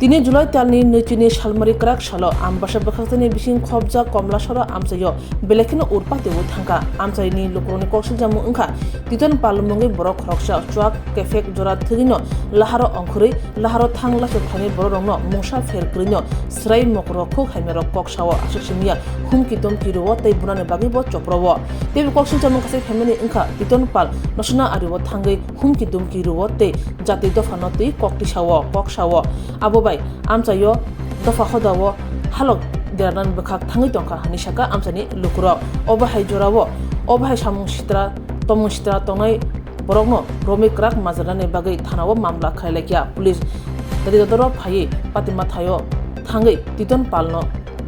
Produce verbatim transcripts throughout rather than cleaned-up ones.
Tini July talni nwi chini salmari kwrak salo Ambasa bwkhaktani bising khopjak Komlasora amchaio belai kheno urpatwi thangkha. Amchaini lukurokni koksilchamung wngkha Titon Pal mungwi borok khoroksa chuak kephek jora thwgwino laharo ongkhorwi laharo thang laso phaini bororokno mungsa pher kwrwino swrai mokro khuk hamyarok kok sao aswk simiya humki domki rwo tei bunani bagwibo choprowo. Teibo koksilchamung kaisa phaimani wngkha Titon Pal nosona ario thangwi humki domki rwo tei jati dophano twi kok tisao, kok sao. Abo bai amchaio dopha hodao halok derarnani bwkhak thangwi tongkha hwnwi sakha amchaini lukurok. Obo hai jorao, obo hai samung sitra, tomung sitra tongnai borokno romwi kwrak majranani bagwi thanao mamla khlai laikha police. Dadi dodoro phaiwi patima thaio thangwi Titon Palno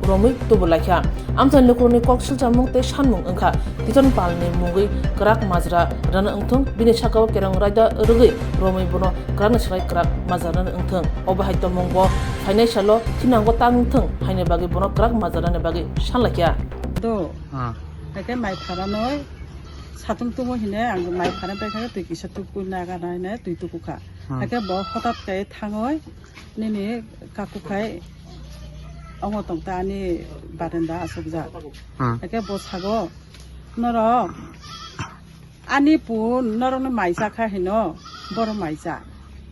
romwi tubu laikha. Amchaini lukurokni kok silchamung tei sanmung wngkha Titon Palni mungwi kwrak majra rwna wngthung, bini sakao kerong raida rwgwi romwi bono kwrakni slai kwrak majra rwna wngthung. Obo hai tongmung bo phainai salo thinango tang wngthung haini bagwi bono kwrak majra rwna bagwi san laikha. Do. Ah. Haikhe mai pharanoi satung tumo hine ang mai pharan paikha twi kisa tukui naga nai ne twi tukukha. Ah. Haikhe bo hotat kai thangoi nini kaku khai omo tongta ani barenda asokjak. Hmm. Haikhe bo sago, "Norok ani pun norokno mai cha kha hino, boro mai cha,"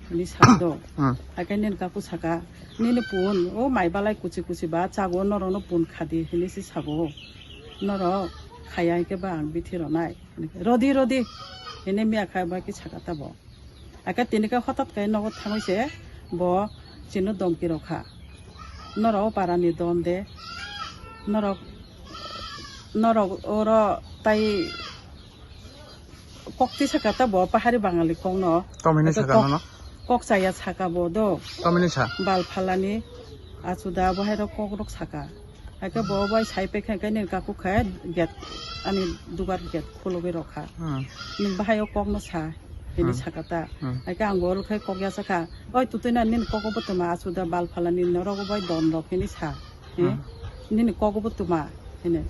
hwnwi sakdo. Hmm. Haikhe nini kaku saka, "Nini pun o mai balai kuchi kuchi ba chago, norokno pun khadi," hwnwi se sago. "Norok khaya hinkhe ba ang bithi ronai." "Rodi, rodi," hwnwi miya kha ba khe saka ta bo. Ake tini khe hotat khe nogo thangwi se bo chini domki rokha. Norok o parani don de. Norok, norok oro tai kok twi saka ta bo pahari bangali kokno. Tomini saka kok, nono? Kok chaya saka bo do. Tomini sa? Bal phalani achuda bo hai rok kok rok saka. Haikhe bo bai sai paikha khe nini kaku khe gate ani dugar gate khulugwi rokha. Hmm. Nwng bahai o kokno sa, hini hmm saka ta. Hmm. Haikhe ang bo oro khe kok ya sakha, "Oi, tutui na nini kok bo tuma achuda bal phalani norok bai don rok," hini sa. He? Hmm. "Nini kok bo tuma," hini.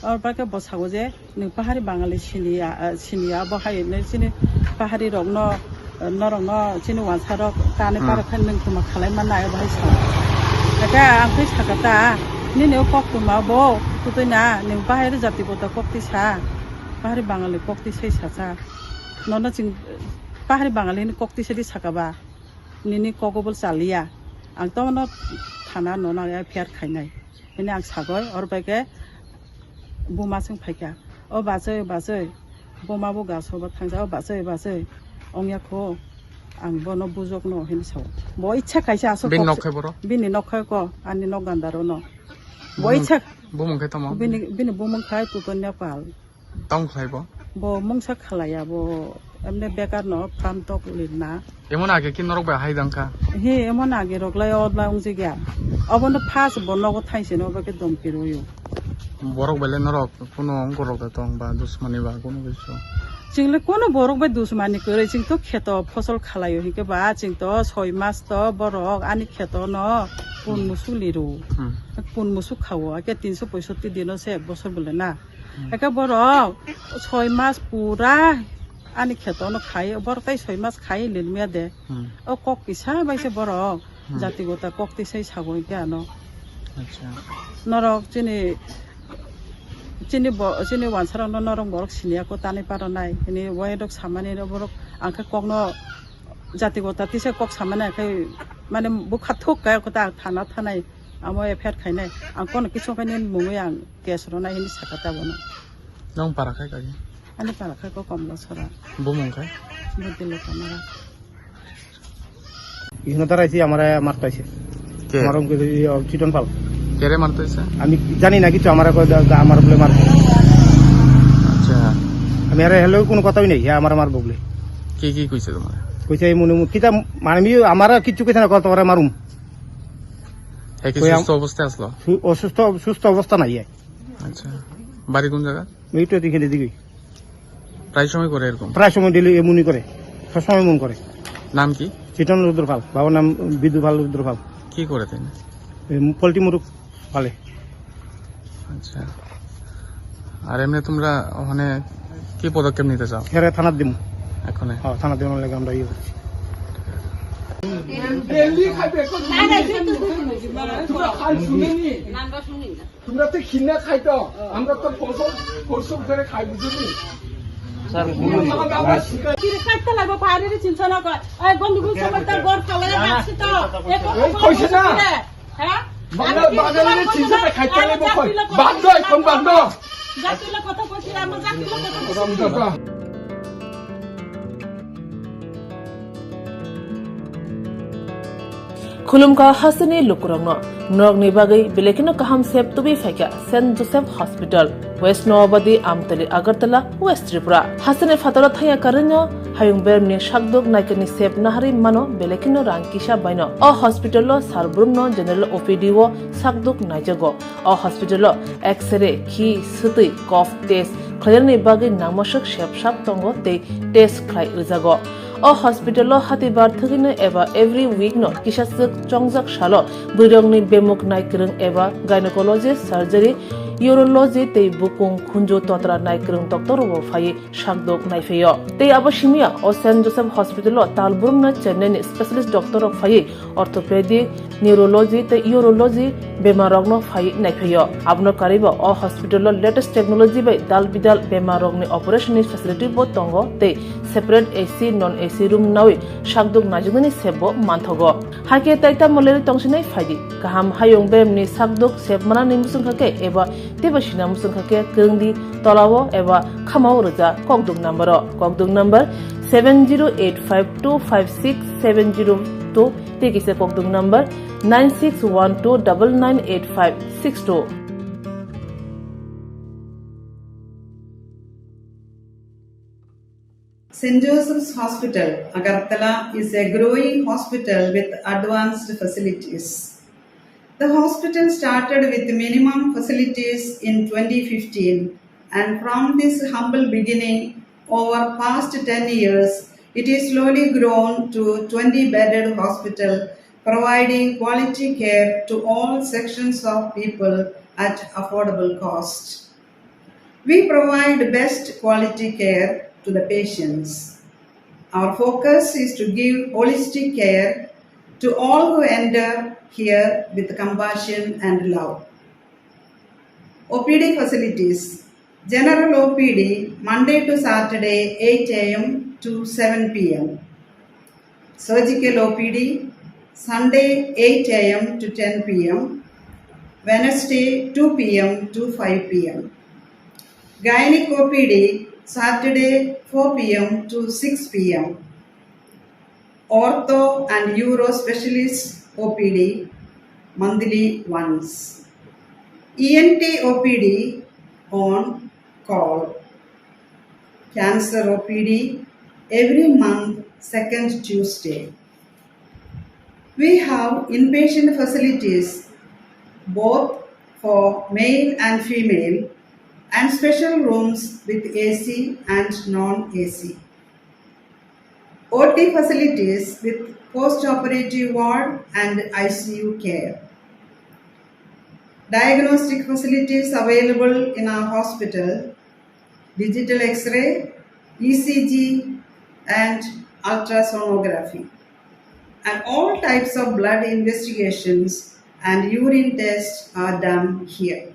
Oro bai khe bo sago je, Nwng pahari bangali siniya, ah, siniya, bo hai nai chini pahari rokno, ah, norokno chini wansa rok kani hmm para khe nwng tuma khalai manai, bo hai sa. Eke ang khe saka ta, "Nini o kok tuma bo, tutui na, nwng pahari jati bo ta kok twi sa, pahari bangali kok twi sai sa cha. Nono chwng pahari bangali ni kok twi sai di saka ba, nini kok bo chaliya. Ang tono thana nono F I R khainai." Hini ang sagoi, oro bai khe buma chwng phaikha, "O bachoi, bachoi, buma bo gaso bo thangsa, o bachoi, bachoi, ongya kho, ang bono bujokno," hini sao. Bo ichha kaisa aswk bini kok nok khai boro? Bini nok khai ko, ani nok gandaro no. Bo bumung, ichha bumung khai tamo? Bini, bini bumung khai Tutonya Pal. Tong khlai bo? Bo mungsa khalaiya, bo emne bekar no phan tok lirna. Emon age ki norok bai hai dang kha? He, emon age rok lai odla wngjigya. Obono first bo nogo thaise no, obo khe domki rwio. Borok bai le norok kuno ongkor rok da tong ba dusmani ba kuno kisu? Chwng le kuno borok bai dusmani kwrwi, chwng to kheto phosol khalaio hinkhe ba, chwng to soi mas to borok ani kheto no pun hmm musuk liru. Hmm. Pun musuk khao, ake tinso poisotti dino se ek bosor bole na. Hmm. Eke borok soi mas pura ani kheto no khai, borok tai soi mas khai lir miya de. Hmm. O kok kisa bai se borok hmm jati gota kok twi sai sago hingke ano. Acha. Norok chini, chini bo, chini wansa rok no norok borok siniya ko tani paro nai. Hini wai rok samani no borok ang khe kok no jati gota tisa kok samani ang khe mane bukha thuk kaya ko ta thana thanai. Amo F I R khainai, ang kono kisu khainai mungwi ang case rwnai hinwi sakha ta bono. Nong para khai kagi? Ani para khai ko Komla Sora. Bumung khai? Budilota Mara. ইখানে দাঁড়াইছি, আমারে মারতে আইছে। কে? আমার অঙ্কে ওই, ওই, চিটন পাল। কে রে মারতে আইছে? আমি জানি না কিছু, আমারে কয়, দা-, দা-, আমার বলে মারবো। আচ্ছা। আমি আরে হ্যালো কোনো কথাই নেই, হ্যাঁ, আমারে মারবো বলে। কি, কি কইছে তোমারে? কইছে, এই মনে মনে, কিতা, মানে, আমি, আমারে কিচ্ছু কইছে না, কত ওরে মারুম। হ্যাঁ, কি কই আম-, সুস্থ অবস্থায় আসলো? সু-, অসুস্থ, সুস্থ অবস্থা নাই, হ্যাঁ। আচ্ছা। বাড়ি কোন জায়গা? এইটা দেখে দিকে। প্রায় সময় করে এরকম? প্রায় সময় ডেলি এমনই করে, সবসময় এমন করে। নাম কি? চিটন রুদ্র পাল, বাবার নাম বিদ্যু পাল রুদ্র পাল। কি করে তিনি? এই পোল্ট্রি মুরগ পালে। আচ্ছা। আর এমনি তোমরা ওখানে কি পদক্ষেপ নিতে চাও? এরা থানার দিমু। এখনে? হ্যাঁ, থানার দিমু, লাগে আমরা ইয়ে করছি। Delhi khai beko. তোমরা খাই শুনেনি? তোমরা তো ঘৃণা খাইতো, আমরা তো ফসল ফসল করে খাই, বুঝলি? স্যার, আমার বাবা শিকার। কিরে কাটতে লাগবো, বাইরে রে চিন্তা না কর। এই গন্ডগোল সময় তো গড় ফালাইয়া রাখছি তো। এ কত এই কইছে না? হ্যাঁ? বাংলা, বাঙালির চিন্তা খাইতে লাগবো কই? বাদ দাও, এখন বাদ দাও। জাতির লোক কথা কইছি, আমরা জাতির লোক কথা কইছি। Khulumkha hasteni lukurokno, norokni bagwi belekino kaham sep tubui phaikha Saint Joseph Hospital, West Noabadi, Amtali, Agartala, West Tripura. Hasteni phataro thaya karwino hayung bermni sakduk naikani sep naharwi mano belekino rang kisa baino. O hospital-o sar brumno general O P D-o sakduk naijago. O hospital-o X-ray, khi, swtwi, cough test khlainani bagwi nangmaswk sep sap tongo tei test khlai rwjago. O hospital-o hatibar thwgwino eba every week-no kisaswk chongjak salo bwrwirokni bemuk naikwrwng eba gynecologist, surgery, urology tei bukung khunju totra naikwrwng doctor-rokbo phaiwi sakdok naiphaio. Tei abo simiya o Saint Joseph Hospital-o tal brumno Chennai-ni specialist doctor-rok phaiwi orthopedic, neurology tei urology bemarrokno phaiwi naiphaio. Abono karwibo o hospital-o latest technology bai dal bidal bemarrokni operation-ni facility-bo tongo tei separate A C, non A C room nawi sakdok naijaknani sep-bo manthogo. Hakhe tai tamo lerwi tongsinai phaidi. Kaham hayung beremni sakdok sep manani muchungkha khe eba teibo sina muchungkha khe kwrwngdi tolao eba khamao rwja kokduk number-o. Kokduk number seven zero eight five two five six seven zero two tei kisa kokduk number nine six one two double nine eight five six two. Saint Joseph's Hospital, Agartala is a growing hospital with advanced facilities. The hospital started with minimum facilities in twenty fifteen, and from this humble beginning, over past ten years, it is slowly grown to twenty bedded hospital, providing quality care to all sections of people at affordable cost. We provide best quality care to the patients. Our focus is to give holistic care to all who enter here with compassion and love. O P D facilities. General O P D Monday to Saturday eight A M to seven P M. Surgical O P D, Sunday eight A M to ten P M, Wednesday two P M to five P M. Gynec O P D, Saturday four P M to six P M. Ortho and Uro Specialist O P D, monthly once. E N T O P D on call. Cancer O P D every month, second Tuesday. We have inpatient facilities both for male and female and special rooms with A C and non-A C. O T facilities with post-operative ward and I C U care. Diagnostic facilities available in our hospital, digital X-ray, E C G, and ultrasonography. And all types of blood investigations and urine tests are done here.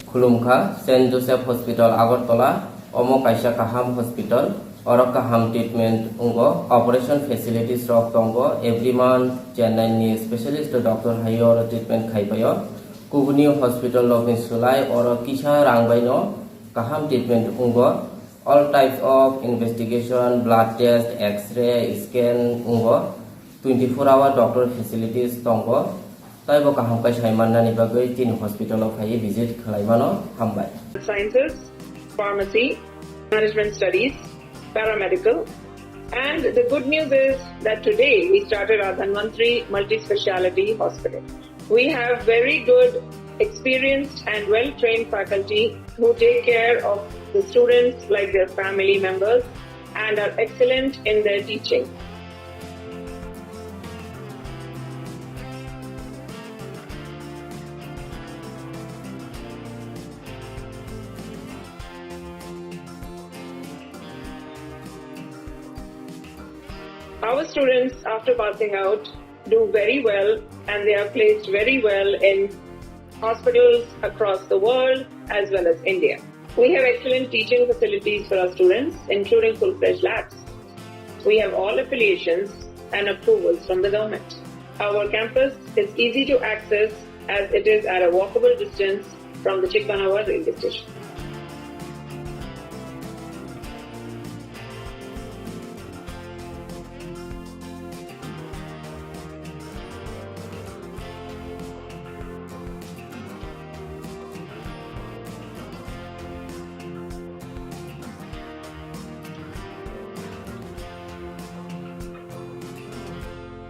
Khulumkha, Saint Joseph Hospital, Agartala, omo kaisa kaham hospital, oro kaham treatment wngo, operation facilities rok tongo, every month Chennai ni specialist doctor hai oro treatment khai paio. Kubuni hospital rokni swlai oro kisa rang baino kaham treatment wngo. All types of investigation, blood test, X-ray, scan wngo. Twenty-four hour doctor facilities tongo. Taibo kaham khe sai mannani bagwi chini hospital o phaiwi visit khlai mano. Hambai. Sciences, pharmacy, management studies, paramedical, and the good news is that today we started our Dhanvantri Multi-Speciality Hospital. We have very good, experienced and well-trained faculty who take care of the students like their family members and are excellent in their teaching. Our students, after passing out, do very well and they are placed very well in hospitals across the world as well as India. We have excellent teaching facilities for our students, including full-fledged labs. We have all affiliations and approvals from the government. Our campus is easy to access as it is at a walkable distance from the Chikmanawa railway station.